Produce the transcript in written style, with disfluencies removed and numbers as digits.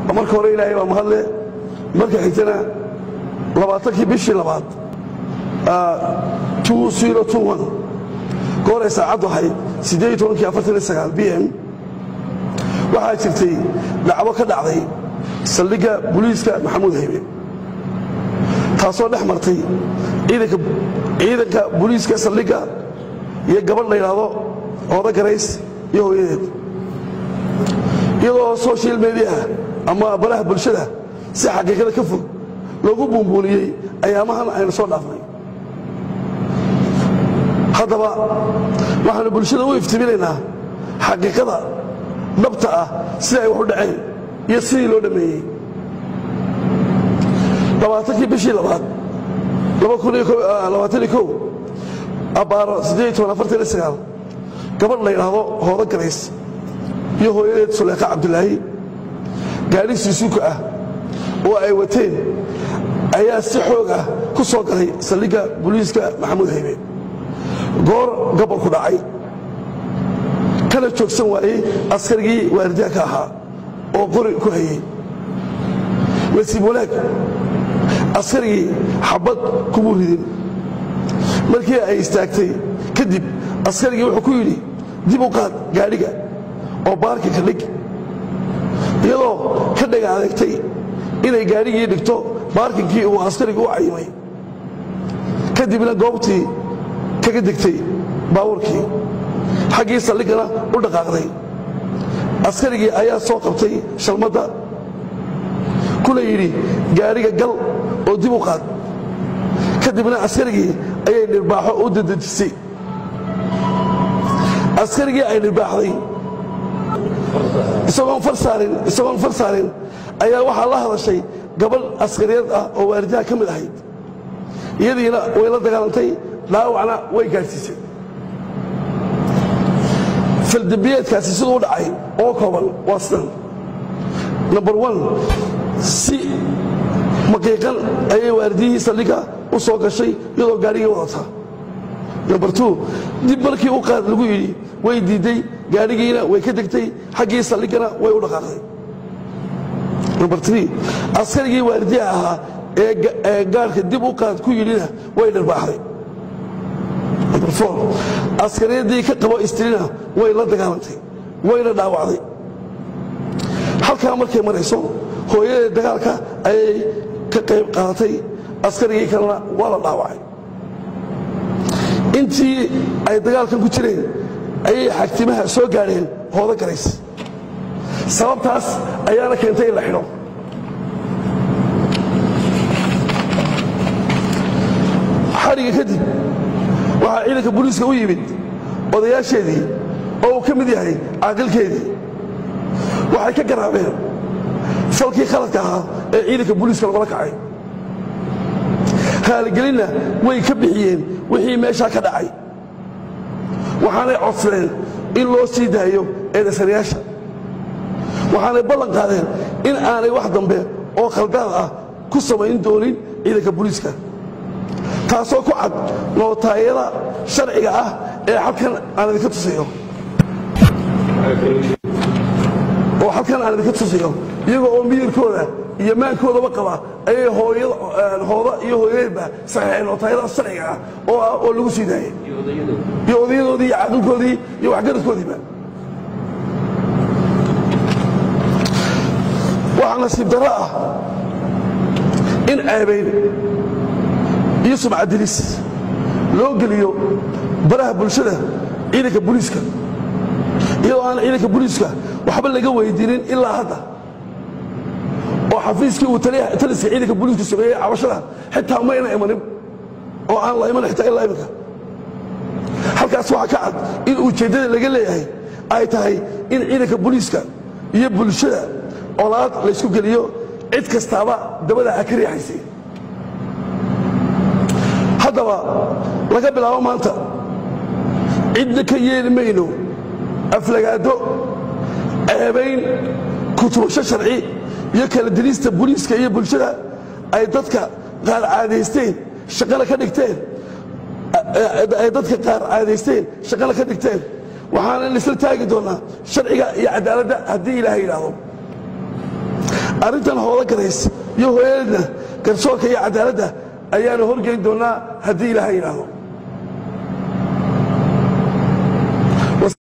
Marka hore Ilaahay baa mahadle. Marka xigtana, 20-kii bishii labaad 2021, goor ay saacaddu ahayd 18:49 p.m., waxaa jirtay dhacdo ka dhacday saldhigga booliiska Maxamuud Haybe, taasoo dhex martay ciidanka booliiska saldhigga iyo gabadh la yidhaahdo Hoodo Garays iyo hooyadeed, iyadoo social mediaha ama baraha bulshada si xaqiiqada ka fog loogu buunbuuniyey ayaamahan aynu soo dhaafnay. Haddaba waxaanu bulshada u iftiiminaynaa xaqiiqada dhabta ah, sida ay wax u dhaceen iyo sidii loo dhammeeyey. 20-kii bishii labaad 2021, abbaaro 18:49, gabadh la yidhaahdo Hoodo Garays iyo hooyadeed Suleeqa Cabdulaahi gaadhi Suzuki ah oo ay wateen ayaa si xoog ah ku soo galay saldhigga booliiska Maxamuud Haybe goor gabolku dhacay, kana joogsan waayey askarigii waardiyaha ka ahaa oo qori ku hayey. Nasiib wanaag, askarigii xabad kumuu ridin. Markii ay istaagtay kadib, askarigii wuxuu ku yidhi, "Dib u qaad gaadhiga oo parking-ka dhig." Iyadoo ka dhaga adeegtay inay gaadhigii dhigto parking-kii uu askarigii u cayimay, kadibna goobtii kaga degtay baabuurkii, xaggii saldhiggana u dhaqaaqday, askarigii ayaa soo qabtay shalmadda, kuna yidhi, "Gaadhiga gal oo dib u qaad." Kadibna askarigii ayay dhirbaaxo u dedejisay. Askarigii ay dhirbaaxday isagoon far saarin ayaa waxaa la hadashay gabadh askariyad ah oo waalidaha ka mid ahayd. Iyadiina way la dagaalantay, dhaawacna way gaadhsiisay. Faldembiyeedkaasi siduu u dhacay oo kooban waa sidan: number one, si maqiiqan ayay waalidihii saldhigga u soo gashay iyadoo gaadhigii wadata. Number two, dib markii u qaad lagu yidhi way diidday, gaadhigiina way ka degtay, xaggii saldhiggana way u dhaqaaqday. Number three, askarigii waalidiha ahaa ee gaadhka dib u qaad ku yidhina way dharbaaxday. Number four, askariyadii ka qabo istirina way la dagaalantay, wayna dhaawacday. Halkaa markay marayso, hooyadii dagaalka ayay ka qayb qaadatay, askarigii kalena waa la dhaawacay. Intii ay dagaalkan ku jireen ayay xagtimaha soo gaadheen Hoodo Garays. Sababtaas ayaana keentay in la xidho. Xadhigga kadib waxaa ciidanka booliiska u yimid odayaasheedii oo uu ka mid yahay caaqilkeedii. Waxay ka garaabeen falkii khaladka ahaa ee ciidanka booliiska lagula kacay, raaligelinna way ka bixiyeen wixii meeshaa ka dhacay, waxaanay codsadeen in loo sii daayo eedaysanayaasha, waxaanay ballan qaadeen in aanay wax dambe oo khaldaad ah ku samayn doonin ciidanka booliiska, taasoo ku cad nootaayada sharciga ah ee halkan aan idinka tusayo oo halkan aan idinka tusayo. Iyagoo oo miyirkooda iyo maankoodaba qaba ayay Hooda iyo hooyadeedba saxiixeen nootaayada sharciga ah oo lagu sii daayay, iyo odayadoodii iyo caaqilkoodii iyo waxgaradkoodiiba. Waxaa nasiib darro ah in ceebayn iyo sumcadilis loo geliyo baraha bulshada ciidanka booliiska, iyadoo aan ciidanka booliiska waxba laga weydiinin ilaa hadda, oo xafiiskii uu taliska ciidanka booliisku sameeyey cabashada xitaa mayna imanin, oo aan la iman xitaa ilaa iminka. Halkaas waxaa ka cad in ujeeddada laga leeyahay ay tahay in ciidanka booliiska iyo bulshada colaad laysku geliyo, cid kastaaba dabada ha ka riixaysay. Haddaba laga bilaabo maanta cidna ka yeeli mayno aflagaado, ceebayn, kutubasho sharci iyo kala dilista booliiska iyo bulshada ay dadka qaar caadaysteen shaqana ka dhigteen, ay dadka qaar caadaysteen shaqana ka dhigteen. Waxaana isla taagi doonnaa sharciga iyo cadaaladda haddii Ilaahay yidhaahdo. Arrintan Hoodo Garays iyo hooyadeedna garsoorka iyo cadaaladda ayaanu horgeyn doonnaa haddii Ilaahay yidhaahdo.